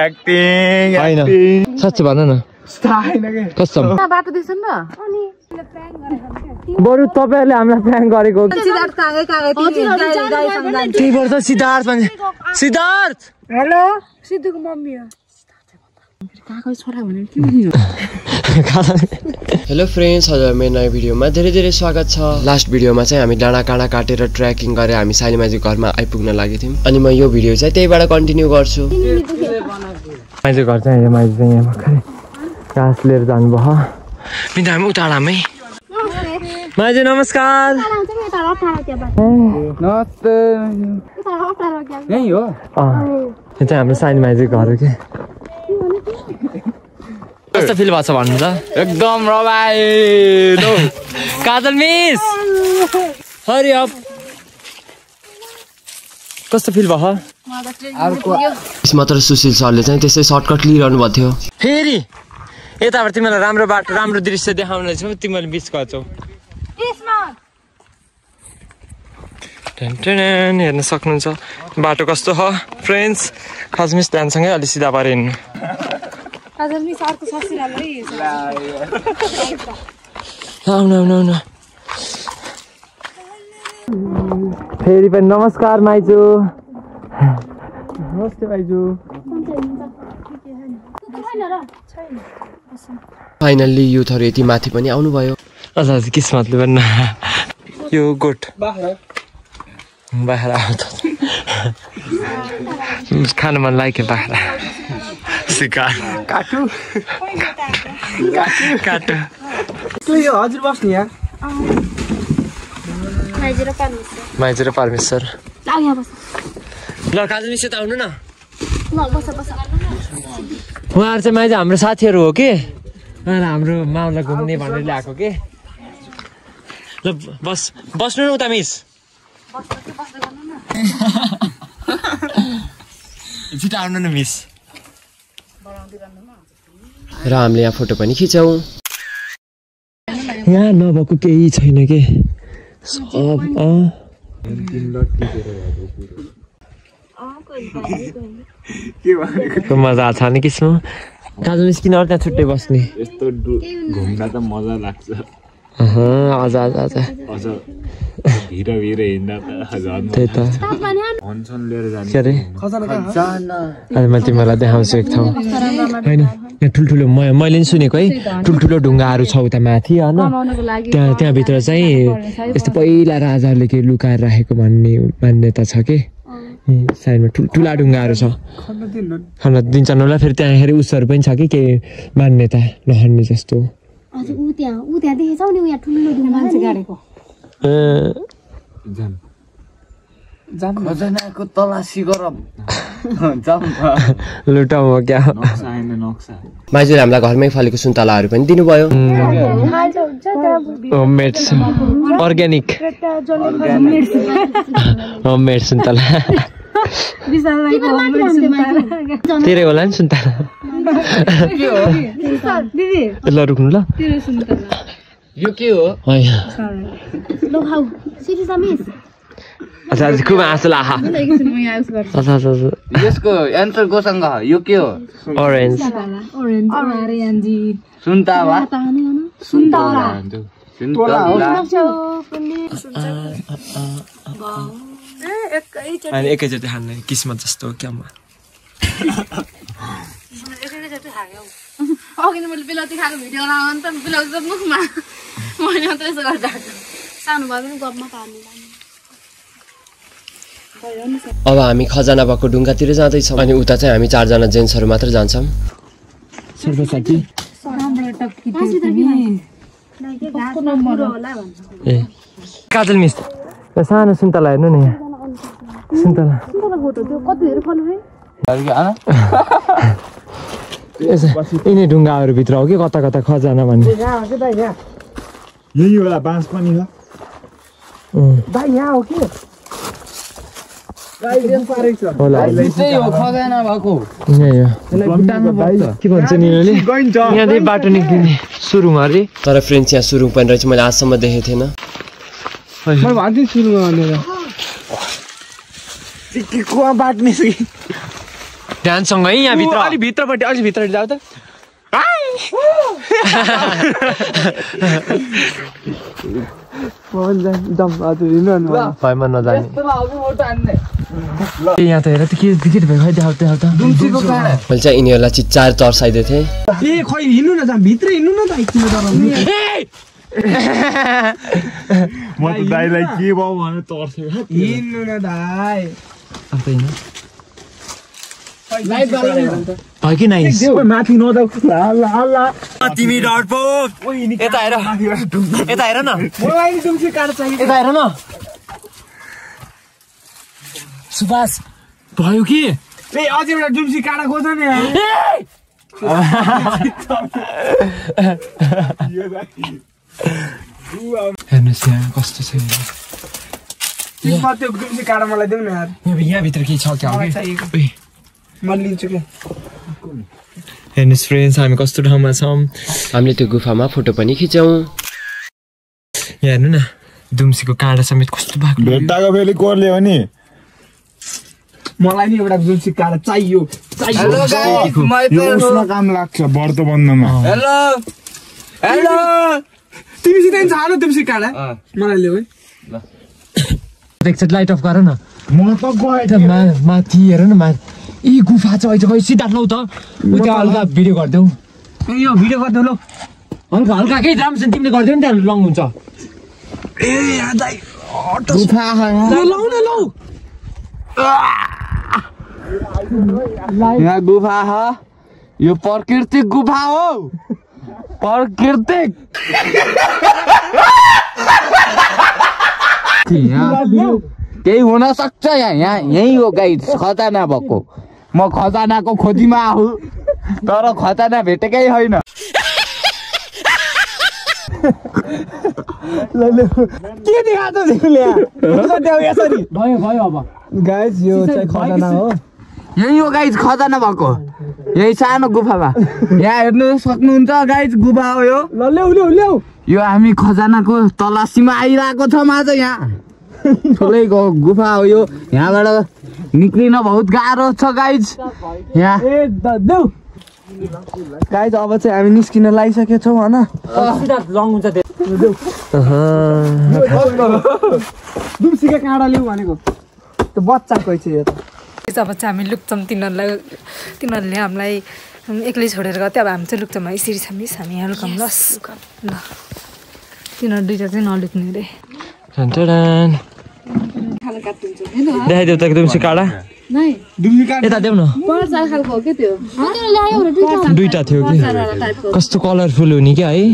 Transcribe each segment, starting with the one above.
Acting साच्चै भन न कसम बाटो देख्छन् न अनि बरु तपाईहरुले हामीलाई प्र्याङ्क गरेको त्यही भएर त सिद्धार्थ भन्छ सिद्धार्थ हेलो सिद्धुको मम्मी हो काका छोरा भनेर के भन्नु हेलो फ्रेन्ड्स हजुर मेरो नयाँ भिडियोमा धेरै स्वागत छ। लास्ट भिडियोमा चाहिँ हामी डाँडा काँडा काटेर ट्रेकिङ गरेर हामी साइलीमाझी घरमा आइपुग्न लागेको थियौँ अनि म यो भिडियो चाहिँ त्यहीबाट कन्टिन्यू गर्छु। माइजू घर चाहिँ माइजू चाहिँ यहाँ भर्खरै घाँस लिएर जानुभयो मिन्दा हामी उताडामै माइजू नमस्कार नमस्ते यही हो यो चाहिँ हाम्रो साइलीमाझी घर हो कि कस्तो फिल भएको छ भन्नु त एकदम रमाइलो काजल मिस हरि अप कस्तो फिल भयो मात्र सुशील सरले चाहिँ त्यसै सर्टकट लिइरहनु भएको थियो। फेरि यताबाट तिमीलाई राम्रो बाटो राम्रो दृश्य देखाउन छु तिमीले बिच गर्छौ हेर्न सक्नुहुन्छ बाटो कस्तो हो फ्रेन्ड्स। खासमिस ध्यानसँगै अलि सिधा पारेर हिँड्नु फेरि पनि नमस्कार माइजू नमस्ते माइजू फाइनल्ली युथहरू यति माथि पनि आउनुभयो। हजुर किस्मतले पनि यो गोठ बाख्रा खानु मन लाग्यो बाख्रा सिकार काटु हजुर बस्नु यहाँ माइजू र परमेश्वर ल काजु मिस त आउनु न उहाँहरू चाहिँ माइजू हाम्रो साथीहरू हो कि हाम्रो माउलाई घुम्ने भनेर ल्याएको कि ल बस्नु न उता मिस छिटो आउनु न मिस र हामीले यहाँ फोटो पनि खिच्यौँ। यहाँ नभएको केही छैन के सब मजा छ नि किस्म काजु मिस किन त्यहाँ छुट्टै बस्ने यस्तो घुम्दा त मजा लाग्छ भिर हिँड्दा त्यही त लिएर अहिले मैले तिमीलाई देखाउँछु एक ठाउँ होइन यहाँ ठुल्ठुलो मैले पनि सुनेको है ठुल्ठुलो ढुङ्गाहरू छ उता माथि होइन त्यहाँभित्र चाहिँ यस्तो पहिला राजाहरूले के लुकाएर राखेको भन्ने मान्यता छ कि साइडमा ठुल्ठुला ढुङ्गाहरू छ खन्न दिन्छन् होला फेरि त्यहाँखेरि उसहरू पनि छ कि के मान्यता नहन्ने जस्तो खजनाको तलासी गरौँ लुटाउँ हो क्या माइजूले हामीलाई घरमै फलेको सुन्तलाहरू पनि दिनुभयो। होममेड अर्ग्यानिक होममेड सुन्तला तेरै होला नि सुन्तला ल रुक्नु ल यो के हो अच्छा खुब हाँसो लाहा यसको एन्सर कोसँग यो के हो ओरेन्ज सुन्तला अनि एकैचोटि खाने किस्मत जस्तो हो क्या म मैले बिलाउती खाएको भिडियो लगाउनु त बिलाउती त मुखमा मैले त यसो गर्दा सानो भए पनि गफमा पार्नु अब हामी खजाना भएको ढुङ्गातिर जाँदैछौँ अनि उता चाहिँ हामी 4 जना जेन्ट्सहरू मात्र जान्छौँ। ए काजल मिस सानो सुन्तला हेर्नु नि सुन्तला यिनै ढुङ्गाहरूभित्र हो कि कता कता खजाना भन्ने यही होला बाँस पनि हो के भन्छ नि यहाँदेखि बाटो निक्लिने सुरुङ अरे तर फ्रेन्ड्स यहाँ सुरुङ पनि रहेछ मैले आजसम्म देखेको थिएन। कुवा बाट्ने ध्यानसँग है यहाँ भित्र अलि भित्रपट्टि अलि भित्र जाऊ त यहाँ त हेर के भयो खै देखाउ मैले चाहिँ यिनीहरूलाई चिच्चाएर चर्साइदिएको थिएँ ए खै हिँड्नु न भित्र हिँड्नु न त एकछिन म त दाइलाई के भयो भने तर्सेको हिँड्नु न दाइ भयो कि नाइस माथि नजाऊ तिमी डरपोक यता हेर न मलाई नि दुम्सी काट चाहियो यता हेर न सुभाष भयो कि ए अझै एउटा दुम्सी काँडा खोज नि हेर्नुहोस् यहाँ कस्तो छ त्यसमा त्यो दुम्सी काँडा मलाई देऊ न यार यहाँभित्र के छ क्या म लिन्छु के हेर्नुहोस् फ्रेन्ड्स हामी कस्तो ठाउँमा छौँ हामीले त्यो गुफामा फोटो पनि खिच्यौँ यहाँ हेर्नु न दुम्सीको काँडा समेत कस्तो भएको भेट्टाको फेरि कोरले हो नि मलाई नि एउटा दुम्सी काँडा चाहियो हेलो गाइस म यो उसमा काम लाग्छ व्रत बन्धमा हेलो हेलो तिमीसित नि छ न दुम्सी काँडा मलाई ल्याऊ है एकचोटि लाइट अफ गर न म त गएँ माथि हेर न यी गुफा छ अहिले सिधा लौ त उता हल्का भिडियो गरिदेऊ यो भिडियो गरिदेऊ ल हल्का हल्का केही राम्रो छ तिमीले गरिदेऊ नि त्यहाँ लङ हुन्छ ए यहाँ दाइ गुफा लौ न लौ यहाँ गुफा हो यो प्राकृतिक गुफा हो प्राकृतिक केही हुन सक्छ यहाँ यही हो गाइस खजाना भएको म खजानाको खोजीमा आऊ तर खजाना भेटेकै होइन के देखाएको तिमीले यसरी भयो भयो अब गाइस यो चाहिँ खजाना हो यही हो गाइस खजाना भएको यही सानो गुफामा यहाँ हेर्नु सक्नुहुन्छ गाइस गुफा हो यो ल ल्याउ यो हामी खजानाको तलासीमा आइरहेको छौँ आज यहाँ ठुलै गुफा हो यो यहाँबाट निक्लिन बहुत गाह्रो छ गाइस यहाँ ए देऊ गाइस अब चाहिँ हामी निस्किन लागिसकेको छौँ होइन सिधा लङ हुन्छ दुम्सीका काँडा ल्याऊ भनेको त्यो बच्चाको चाहिँ यो त जब चाहिँ हामी लुक्छौँ तिनीहरूले हामीलाई एक्लै छोडेर गयो अब हामी चाहिँ लुक्छौँ यसरी छामिस हामी यहाँ लुकाउँ ल तिनीहरू दुइटा चाहिँ नलुक्ने अरे देखाइदेऊ त दुम्सी काँडा यता देऊ न दुईटा थियो कि कस्तो कलरफुल हुने क्या है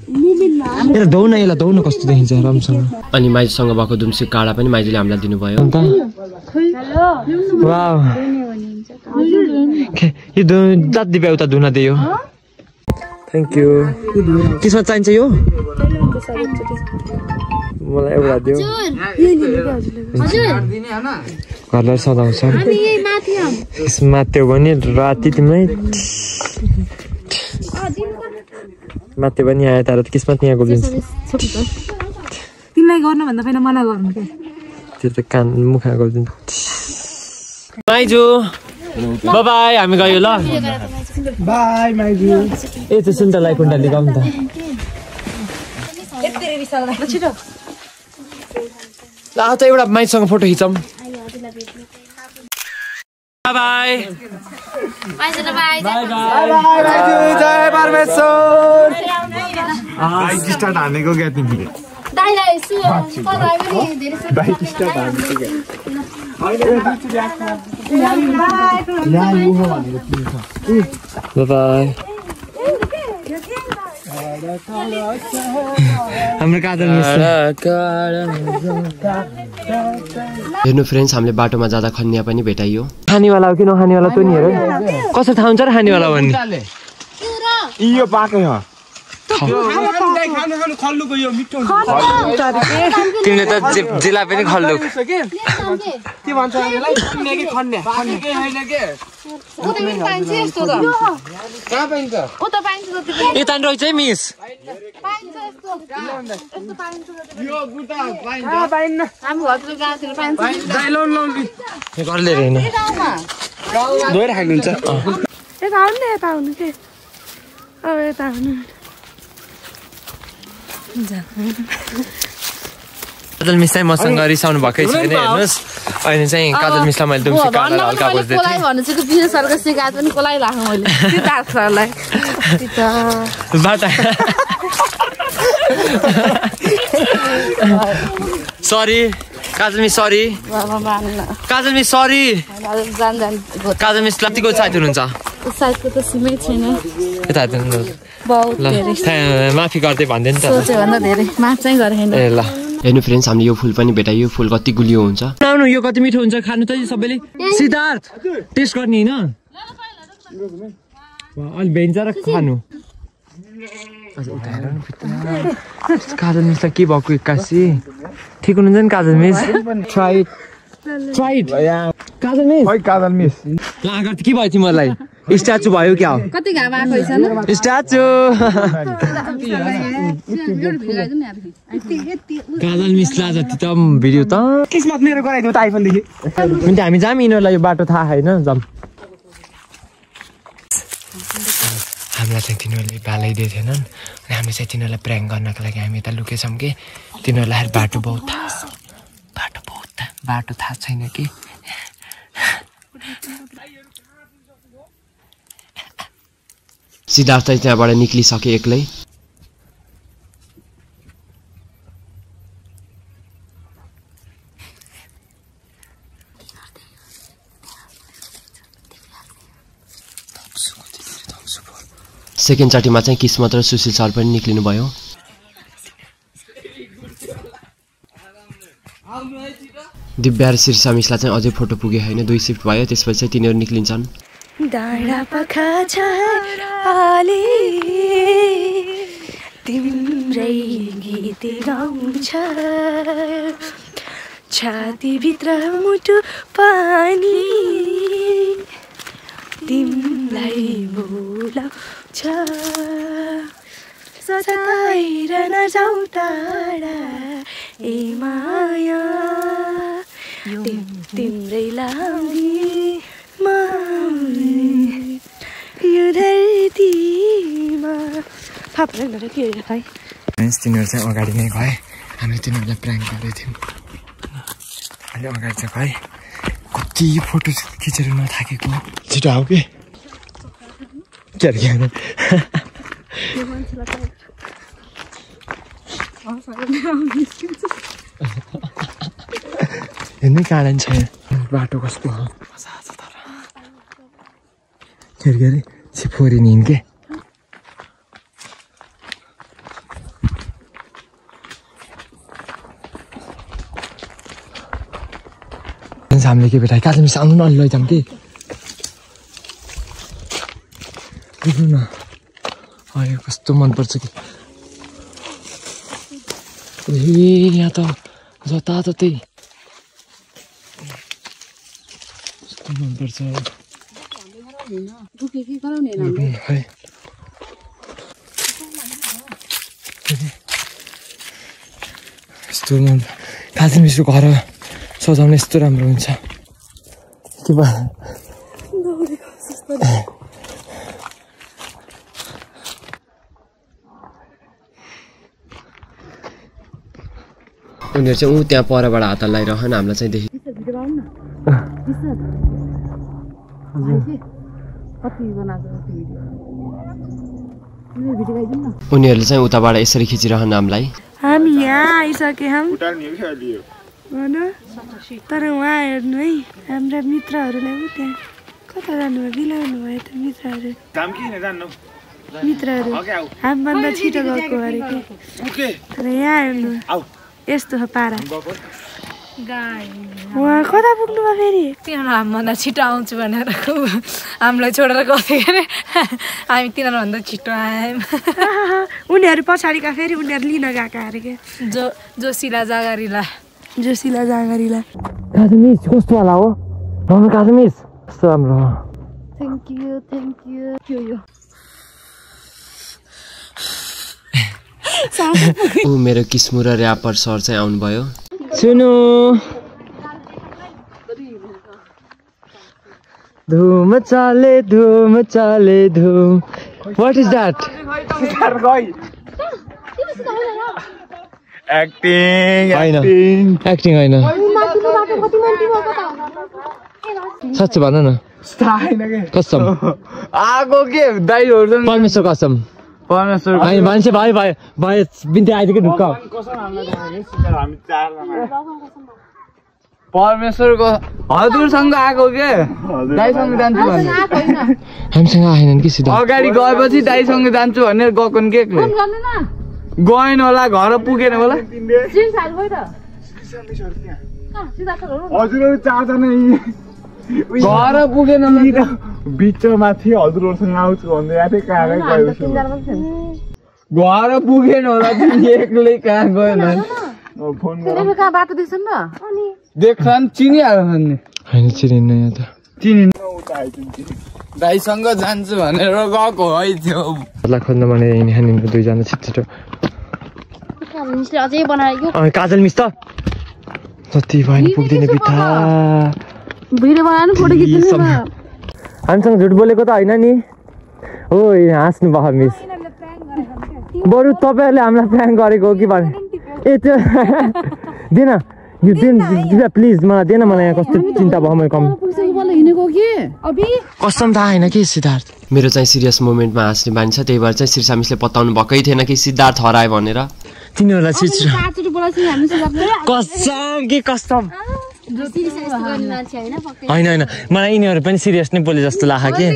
यसलाई धौ न कस्तो देखिन्छ राम्रोसँग अनि माइजूसँग भएको दुम्सी काँडा पनि माइजूले हामीलाई दिनुभयो अन्त वाउ यो जति भ्याउ त धुन दियो थ्याङ्क यू त्यसमा चाहिन्छ यो मलाई एउटा दियो घरलाई सजाउँछ माथ्यो भने राति तिमीलाई माथ्यो पनि आयो तर किस्मत यहाँ गोलिन्छ तिमीलाई गर्नुभन्दा पहिला मलाई गर्नु क्या त्यो त कान मुखा गरिदिन्छ माइजू बाई हामी गयो ल बाई माइजू ए त्यो सुन्तलाई कुण्डली गाउँ त ल त एउटा माइजसँग फोटो खिचौँ बाई जय परमेश्वर बाइक स्टार्ट हानेको क्या तिमीले बाई हाम्रो कादर हेर्नु फ्रेन्ड्स हामीले बाटोमा जाँदा खन्या पनि भेटाइयो खानेवाला हो कि नखानेवाला त नि हेर कसरी थाहा हुन्छ र खानेवाला भन्ने यो पाकै हो तिमीले त जिला पनि खल्लु यता रहेछ है मिस घरले हेर्नु काजल मिस चाहिँ मसँग रिसाउनु भएकै छैन हेर्नुहोस् अहिले चाहिँ काजल मिसलाई मैले दुम्सी काला हल्का बज्दै थिएँ सरी काजल मिस सरी काजल मिस सरी काजल मिस कतिको साइज हुनुहुन्छ माफी गर्दै भन्दै नि त ए ल हेर्नु फ्रेन्ड्स हामीले यो फुल पनि भेटायो यो फुल कति गुलियो हुन्छ आउनु यो कति मिठो हुन्छ खानु त सबैले सिद्धार्थ टेस्ट गर्ने हैन अलि भेन्छ र खानु काजल मिसलाई के भएको एक्कासी ठिक हुनुहुन्छ नि काजल मिस ट्राइड काजल मिस लागर के भयो तिमीलाई स्ट्याचु भयो क्या कति घाम आएको छैन स्ट्याचु काजल मिसला जति त भिडियो त किस्मत मेरो गराइदियो त आइफोन देखि हुन्छ हामी जाम यिनीहरूलाई यो बाटो थाहा छैन जाम हामीलाई चाहिँ तिनीहरूले भालाइदिएको थिएनन् अनि हामीले चाहिँ तिनीहरूलाई प्र्याङ्क गर्नको लागि हामी यता लुकेछौँ कि तिनीहरूलाई बाटो थाहा छैन कि सिद्धार्थ चाहिँ त्यहाँबाट निक्लिसके एक्लै सेकेन्ड चाटीमा चाहिँ किस्मत र सुशील सर पनि निक्लिनु भयो दिव्या र शीर्षा मिसलाई चाहिँ अझै फोटो पुगे होइन 2 शिफ्ट भयो त्यसपछि चाहिँ तिनीहरू निक्लिन्छन् डाँडा पखा छाली तिम्रै गीत गाउँछ छातीभित्र मुटु पानी तिमीलाई बोलाउँछ सताएर नजाऊ टाढा ए माया तिम्रै लागि यो धरतीमा फाप्रै के है तिनीहरू चाहिँ अगाडि नै गए हामीले तिनीहरूलाई प्र्याङ्क गरेको थियौँ अहिले अगाडि चाहिँ गए कति फोटो खिचेर नथाकेको छिटो आऊ कि हेर्नै कारण छैन बाटो कस्तो मजा छ तर के अरे छिफोरी निन के हामीले के भेटायो काजल मिस आउनु न अलि लैजाउँ कि बुझ्नु न अरे कस्तो मनपर्छ कि ए यहाँ त जताततै कस्तो मनपर्छ है यस्तो काजल मिसको घर सजाउन यस्तो राम्रो हुन्छ के भयो उनीहरू चाहिँ ऊ त्यहाँ परबाट हात लगाइरहन हामीलाई चाहिँ देखि उनीहरूले चाहिँ उताबाट यसरी खिचिरहन हामीलाई हामी यहाँ आइसके तर उहाँ हेर्नु है हाम्रा मित्रहरूलाई पो त्यहाँ कता जानुभयो बिलाउनु भयो त मित्रहरू हामीभन्दा छिटो गएको अरे तर यहाँ हेर्नु यस्तो छ पारा वहाँ कता पुग्नुभयो फेरि तिनीहरू हामीभन्दा छिटो आउँछु भनेर हामीलाई छोडेर गएको थियो अरे हामी तिनीहरूभन्दा छिटो आयौँ उनीहरू पछाडिका फेरि उनीहरू लिन गएका अरे के जोसिला जागरीलाई काजु मिस कस्तो होला हो राम्रो काजु मिस कस्तो राम्रो थ्याङ्क यू ऊ मेरो किस्मु र ऱ्यापर सर चाहिँ आउनुभयो सुनु धुम चाले धुम व्हाट इज दैट एक्टिङ हैन साँच्चै भन न कसम आगो के दाइहरु परमेश्वर कसम परमेश्वर मान्छे भयो बिन्ती आइदिएको ढुक्क परमेश्वरको हजुरसँग आएको के दाइसँग जान्छु भने हामीसँग आएनन् कि सिधा अगाडि गएपछि दाइसँग जान्छु भनेर गएको नि के गएन होला घर पुगेन होला हजुरहरू चारजना घर पुगेन बिचमा थियो हजुरहरूसँग आउँछु भन्दै आएको थिएँ कहाँ गएपछि घर पुगेन होला तिमी एक्लै कहाँ गएन फोन बाटो देख्छन् र देख्छन् चिनिहाल्छन् नि होइन चिनिन्न यहाँ त दाइसँग जान्छु भनेर गएको है त्यो खोज्न भने यहाँनिर दुईजना छिटो अझै बनायो काजल मिस त जति भयो नि पुग्दैन बिथा भिडियो बनाउनु फोटो खिच्नु हामीसँग झुट बोलेको त होइन नि हो हाँस्नु भयो मिस बरु तपाईँहरूले हामीलाई प्र्याङ्क गरेको हो कि भने ए त्यो दिएन यो दिदा प्लिज मलाई दिएन मलाई यहाँ कस्तो चिन्ता भयो मैले कम कसम त आएन कि सिद्धार्थ मेरो चाहिँ सिरियस मोमेन्टमा हाँस्ने बानी छ त्यही भएर चाहिँ श्रीसा मिसले बताउनु भएकै थिएन कि सिद्धार्थ हरायो भनेर तिनीहरूलाई कसम के कसम होइन मलाई यिनीहरू पनि सिरियस नै बोले जस्तो लाग्यो कि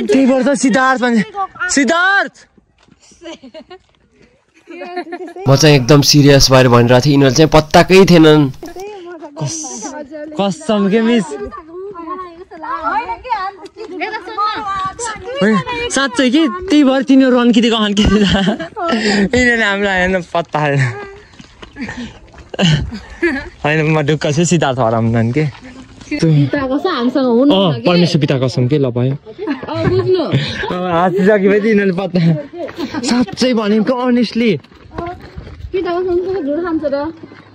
त्यही भएर त सिद्धार्थ म चाहिँ एकदम सिरियस भएर भनिरहेको थिएँ यिनीहरू चाहिँ पत्ताकै थिएनन् कसम के मिस साँच्चै कि त्यही भएर तिनीहरू अन्किदिएको यिनीहरूले हामीलाई हेर्न पत्ता होइन म ढुक्क छु सिद्धार्थ हराउँदैन के परमेश्वर पिता कसम के ल भयो हाँसिसकेपछि यिनीहरूले पत्ता साँच्चै भनेको अनेस्टली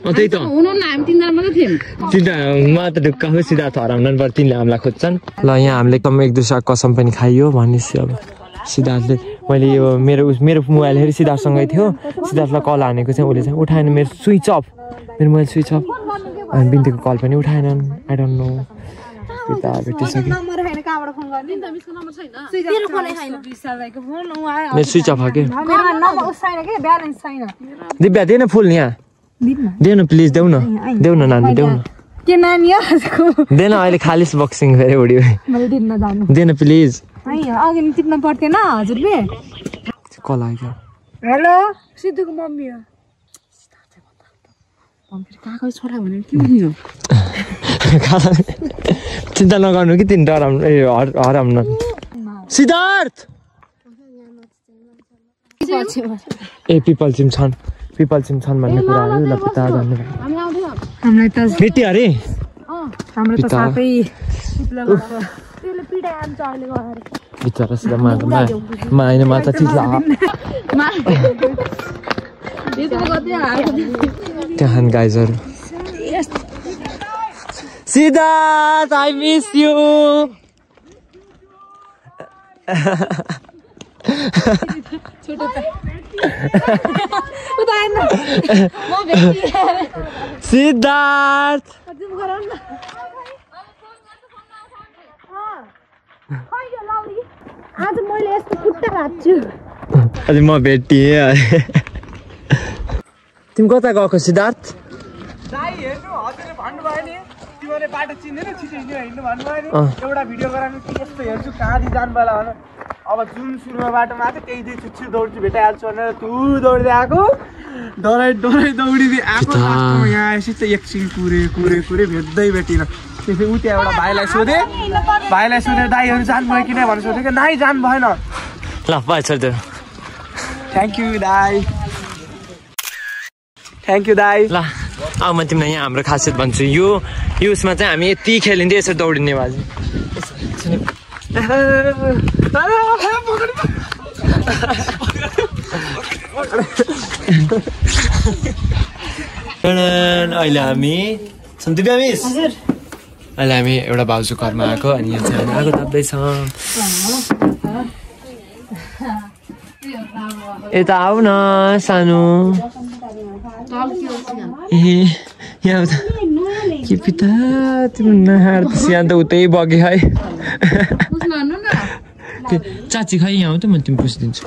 त्यही त म त ढुक्क हो सिद्धार्थ हराउनु पर्छ तिनीले हामीलाई खोज्छन् ल यहाँ हामीले कम एक दुसरा कसम पनि खाइयो भनेपछि अब सिद्धार्थले मैले यो मेरो मोबाइल हेरेर सिद्धार्थसँगै थियो सिद्धार्थलाई कल हानेको चाहिँ उसले चाहिँ उठाएन मेरो मोबाइल स्विच अफ अनि बिन्तीको कल पनि उठाएनन् आई डोन्ट नो पिता भेटिसक्यो मेरो स्विच अफ के दिव्या दे न फुल यहाँ देऊ न प्लिज देऊ न नानी देऊ न के नानी देन अहिले खालिस बक्सिङ फेरि उड्यो देन प्लिज अघि टिप्न पर्थेन हजुरले कल आयो हेलो सिद्धुको मम्मी हो कागज छोरा भने के हुने चिन्ता नगर्नु कि तिन हराउनु सिद्धार्थ ए पिपल चिम छन् भन्ने कुराहरू ल पिता जान्नु हामीलाई त भेट्यो अरे हाम्रो त साथै बिचरा सिधा माइन माता चिज त्यहाँ गाइजहरू Siddharth I miss you Siddharth आज मैले यस्तो खुट्टा राख्छु अझ म भेटिएँ तिमी कता गएको सिद्धार्थ तिमीले बाटो चिन्दैन छिटो हिँड्नु हिँड्नु भन्नुभयो नि एउटा भिडियो गराउनु के यस्तो हेर्छु कहाँदेखि जानु होला भन अब जुन सुरुमा बाटोमा आएको त्यही दुई छिटो दौड्छु भेटाइहाल्छु भनेर तु दौड्दै आएको दौडिँदै आएको लास्टमा यहाँ आएपछि त एकछिन कुरे भेट्दै भेटिनँ त्यसै उ त्यहाँ एउटा भाइलाई सोधेँ दाइहरू जानुभयो कि नै भनेर सोधेँ कि नाइ जानु भएन ल भयो छोड्देऊ थ्याङ्क यू दाइ ल अब म तिमीलाई यहाँ हाम्रो खासियत भन्छु यो उसमा चाहिँ हामी यति खेलिन्थ्यो यसरी दौडिने बाजे अहिले हामी एउटा भाउजू घरमा आएको अनि यहाँ चाहिँ हामी आगो ताप्दैछौँ यता आऊ न सानो ए यहाँ के पिता तिम्रो नहार यहाँ त उतै बग्यो है चाची खै यहाँ त म तिमी पुछिदिन्छु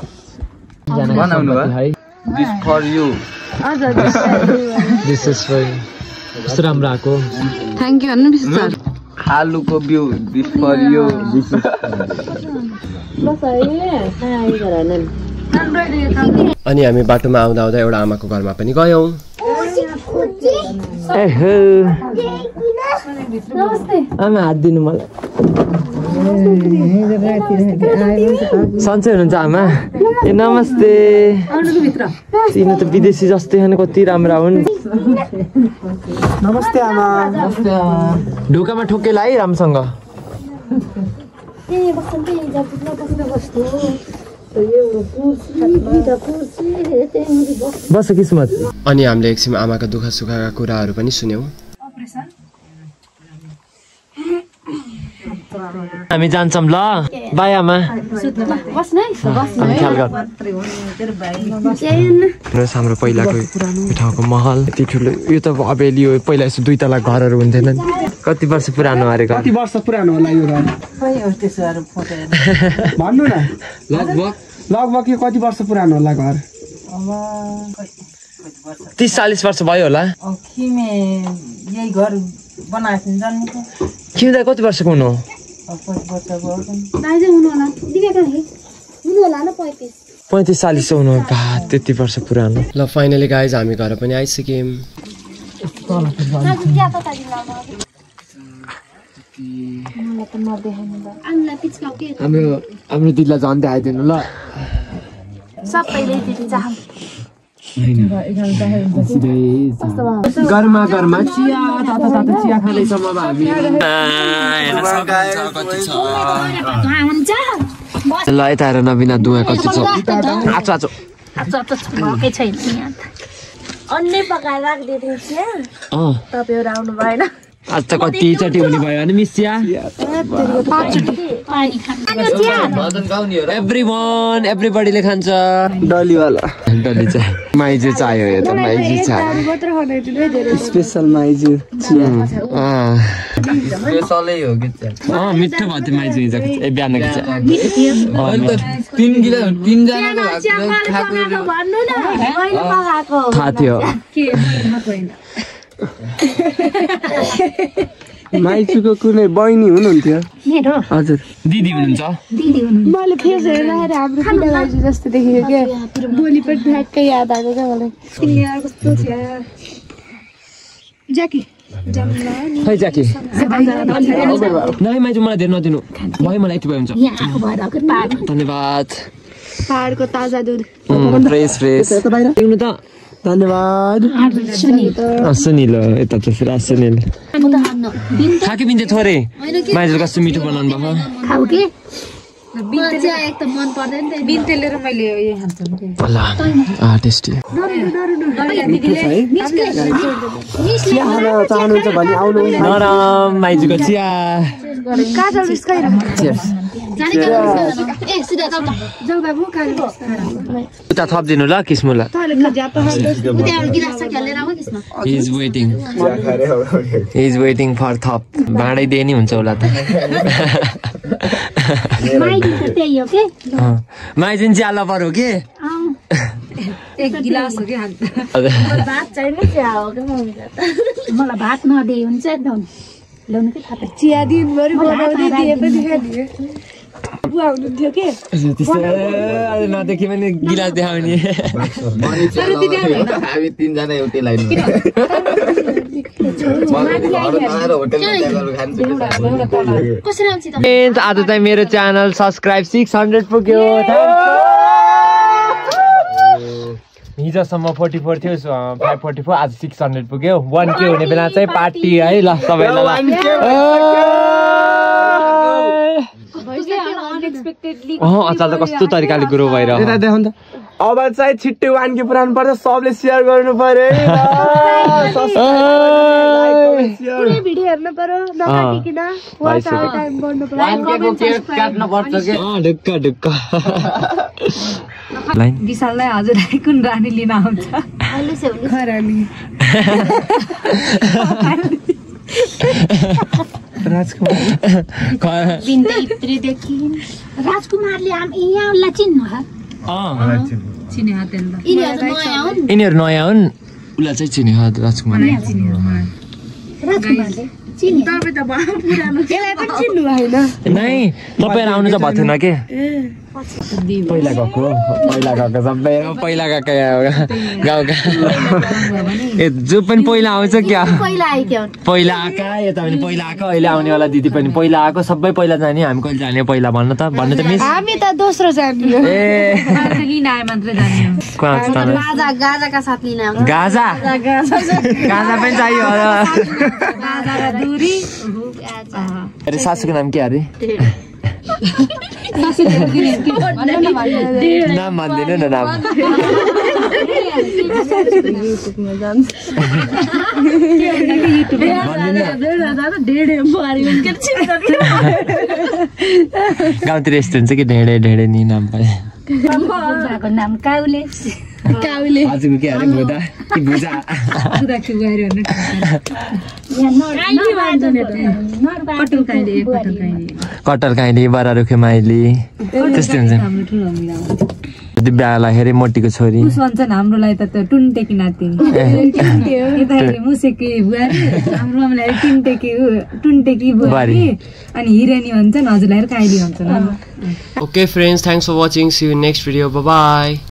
कस्तो राम्रो आएको थ्याङ्क यू भन्नु बिस्तार आलुको बिउ दिस फर यु अनि हामी बाटोमा आउँदा एउटा आमाको घरमा पनि गयौँ आमा हात दिनु मलाई सन्चै हुनुहुन्छ आमा ए नमस्ते तिनी त विदेशी जस्तै होइन कति राम्रा हुन् नमस्ते आमा ढोकामा ठोकेला है राम्रोसँग बस किस्मत अनि हामीले एकछिन आमाका दुःख सुखका कुराहरू पनि सुन्यौँ हामी जान्छौँ ल बाई आमा हाम्रो पहिलाको ठाउँको महल यति ठुलो यो त हवेली हो पहिला यस्तो 2 तला घरहरू हुन्थेनन् कति वर्ष पुरानो अरे कति वर्ष पुरानो होला यो घर भन्नु न लगभग यो कति वर्ष पुरानो होला घर 30-40 वर्ष भयो होला यही घर बनाएको जन्मेको किम्दा कति वर्षको हुनु 35-40 हुनु बा त्यति वर्ष पुरानो ल फाइनली गाइज हामी घर पनि आइसक्यौँ हाम्रो दिदीलाई झन्डै आइदिनु ल गरमा चिया तातो चिया खाँदैछौँ अब हामी ल यता हेर नबिना दुवा कति छ आचो अन्नै पकाएर राखिदिएको थिएँ तपाईँहरू आउनु भएन आज त कति चोटि हुने भयो होइन मिस चिया एभ्रीबडीले खान्छ डलीवाला डली चाहिँ माइजू चाहियो यो त माइजू चाहियो स्पेसल माइजू स्पेसलै हो कि मिठो भयो त्यो माइजू हिजोको ए बिहानको चाहिँ 3 किलो 3 जनाको थाहा थियो माइजूको कुनै बहिनी हुनुहुन्थ्यो हजुर दिदी हुनुहुन्छ मैले फेस हेर्दाखेरि हाम्रो पिता माइजू जस्तो देखेको क्या बोली पनि ठ्याक्कै याद आएको क्या मलाई कस्तो थियो ज्याकी खै जाकी नै माइजू मलाई धेरै नदिनु भयो मलाई यति भयो हुन्छ धन्यवाद पहाडको ताजा दुध फ्रेस देख्नु त धन्यवाद सुनिल यता चाहिँ फेरि सुनिल खाके बिन्ते थोरै माइजू कस्तो मिठो बनाउनु भएको खाऊ के एकदम मन पर्दैन बिन्ते लिएर मैले ल टेस्टी चाहनुहुन्छ भने आउनु नरम माइजूको चिया उता थपिदिनु ल किस्मुला इज वेटिङ फर थप भाँडै दिए नि हुन्छ होला त माइजुन चिया लपर हो के एक गिलास हो कि भात चाहिने चिया हो कि मलाई भात नदिए हुन्छ एकदम चिया दिनभरि बनाउँदै दिए पनि खाने बुवा हुनुहुन्थ्यो के नदेखि पनि गिलास देखाउने हामी तीनजना एउटै लाइन आज चाहिँ मेरो च्यानल सब्सक्राइब 600 पुग्यो हिजोसम्म 44 थियो 544 आज 600 पुग्यो 1K हुने बेला चाहिँ पार्टी है ल सबैलाई अचाल त कस्तो तरिकाले ग्रो भइरहेको अब चाहिँ छिट्टै 1K पुरानो पर्छ सबले सेयर गर्नु पर्यो पुरै भिडियो हेर्नु पर्यो नकाटिकिन वाच आवर टाइम गर्नु पर्यो काट्नु पर्छ के ढुक्क ढुक्क विशाललाई हजुरलाई कुन रानी लिन आउँछ खरानी राजकुमारले यहाँलाई चिन्नु यिनीहरू नयाँ हुन् उसलाई चाहिँ चिन्यो राजकुमार नै तपाईहरु आउनु त भएको थिएन के पहिला गएको सबै पहिला गएको गाउँका जो पनि पहिला आउँछ क्या पहिला आएका यता पनि पहिला आएको अहिले आउनेवाला दिदी पनि पहिला आएको सबै पहिला जाने हामी कहिले जाने पहिला भन्नु त मिस हामी त दोस्रो जाने ए लिन आए मात्र जाने गाजाका साथ लिन आउँछ गाजा पनि चाहियो अरे सासूको नाम के अरे नाम भन्दिनु न नाम गाउँतिर यस्तो हुन्छ कि ढेडे ढेडे नि नाम पाए नाम काउले आजको के अरे भुदा कि भुजा कटल काइली बरा रुखे माइली त्यस्तै हुन्छ दिव्यालाई हेरे मोटीको छोरी भन्छन् हाम्रोलाई त टुन्टेकी नाति यता मुसेकी बुहारी हाम्रो मामलाई टुन्टेकी बुहारी अनि हिरेनी भन्छन् हजुरलाई काइली भन्छन् Okay friends, thanks for watching. See you in next video. Bye bye.